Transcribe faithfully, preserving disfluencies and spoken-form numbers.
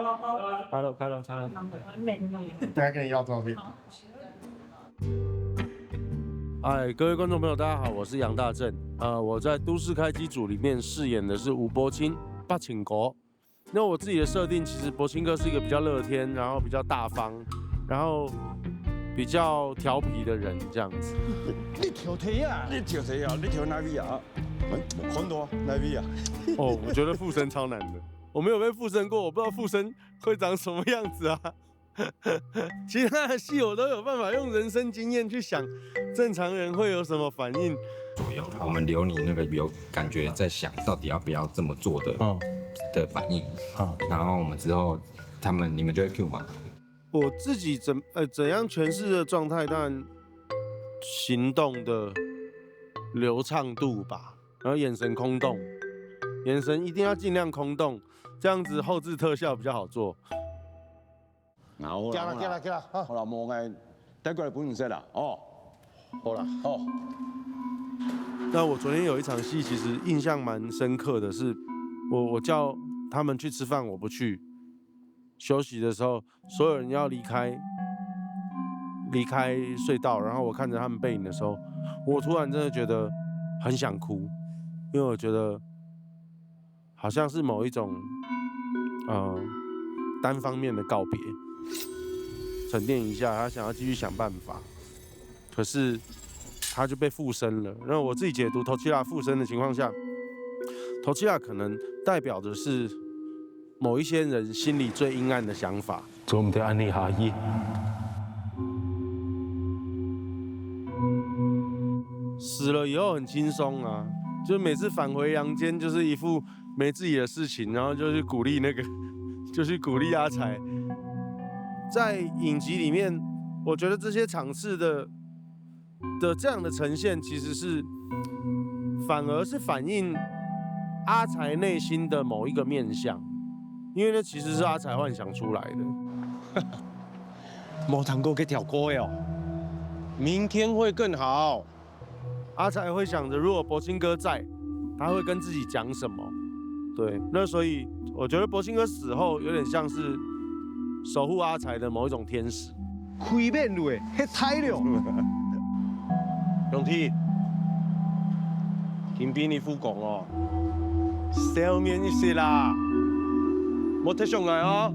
Hello，Hello，Hello。等下跟你要照片。嗨，各位观众朋友，大家好，我是杨大正。呃，我在《都市开机组》里面饰演的是吴柏青，柏青哥。那我自己的设定，其实柏青哥是一个比较乐天，然后比较大方，然后比较调皮的人这样子。你跳梯啊！你跳梯啊！你跳哪位啊？哎，没看到啊，哪位啊？哦，我觉得附身超难的，我没有被附身过，我不知道附身会长什么样子啊。其他的戏我都有办法用人生经验去想，正常人会有什么反应。左右，我们留你那个有感觉在想到底要不要这么做的嗯的反应，好，然后我们之后他们你们就会 Q 嘛。我自己怎呃怎样诠释的状态，当然行动的流畅度吧，然后眼神空洞，眼神一定要尽量空洞，这样子后置特效比较好做。啊，好啦，行啦，行啦，行啦，哈。好啦，无碍，带过来分你食啦，哦。好啦，好。那我昨天有一场戏，其实印象蛮深刻的是，我我叫他们去吃饭，我不去。休息的时候，所有人要离开，离开隧道，然后我看着他们背影的时候，我突然真的觉得很想哭，因为我觉得好像是某一种呃单方面的告别。沉淀一下，他想要继续想办法，可是他就被附身了。那我自己解读 Tochila 附身的情况下，Tochila 可能代表的是某一些人心里最阴暗的想法。做毋得安尼下去。死了以后很轻松啊，就每次返回阳间就是一副没自己的事情，然后就去鼓励那个，就去鼓励阿财。在影集里面，我觉得这些场次的的这样的呈现，其实是反而是反映阿财内心的某一个面向，因为那其实是阿财幻想出来的。无听过这条歌的哦，明天会更好。阿财会想着，如果柏青哥在，他会跟自己讲什么？对，那所以我觉得柏青哥死后有点像是守护阿财的某一种天使。开面路的，迄太了。兄弟，今晡日复工哦，笑面一些啦，莫忒上来哦。